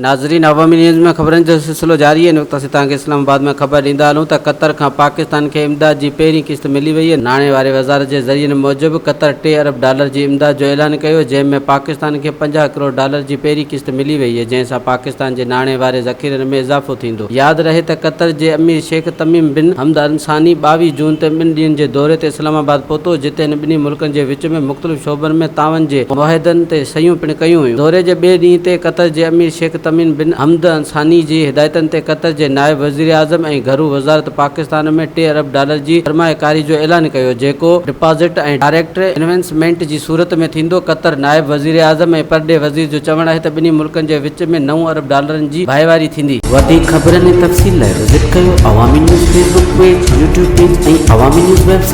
ناظرين عوامي نيوز ۾ خبرن جو سلسلو جاري آهي. هن وقت اسين توهان کي اسلام آباد مان خبر ڏيندا هلون ته قطر کان پاڪستان کي امداد جي پهرين قسط ملي وئي. ناڻي واري وزارت جي ذريعن موجب قطر ٽي ارب ڊالر جي امداد جو اعلان ڪيو جنهن ۾ پاڪستان کي 50 ڪروڙ ڊالر جي پهرين قسط ملي وئي جنهن سان پاڪستان جي ناڻي واري ذخيرن ۾ اضافو ٿيندو. ياد رهي ته قطر جي امير شيخ تميم بن حمد الثاني 22 جون تي ٻن ڏينهن جي دوري تي اسلام آباد پهتو جتي هن ٻنهي ملڪن جي وچ ۾ مختلف شعبن ۾ تعاون جي معاهدن تي صحيحون پڻ ڪيون ويون. دوري جي ٻئي ڏينهن تي قطر جي امير شيخ تميم بن حمد الثاني جي هدايتن تي قطر جي نائب وزيراعظم ۽ گهرو وزارت پاڪستان ۾ ٽي ارب ڊالر جي سرمائيڪاري جو اعلان ڪيو جيڪو ڊپازٽ ۽ ڊائريڪٽ انويسٽمينٽ جي صورت ۾ ٿيندو. قطر نائب وزيراعظم ۽ پرڏيهه وزير جو چوڻ آهي ته ٻنهي ملڪن جي وچ ۾ نو ارب ڊالرن جي ڀائيواري ٿيندي. وڌيڪ خبرن ۽ تفصيل لاء وزٽ ڪيو Awami news Facebook page, YouTube page ۽ Awami news website.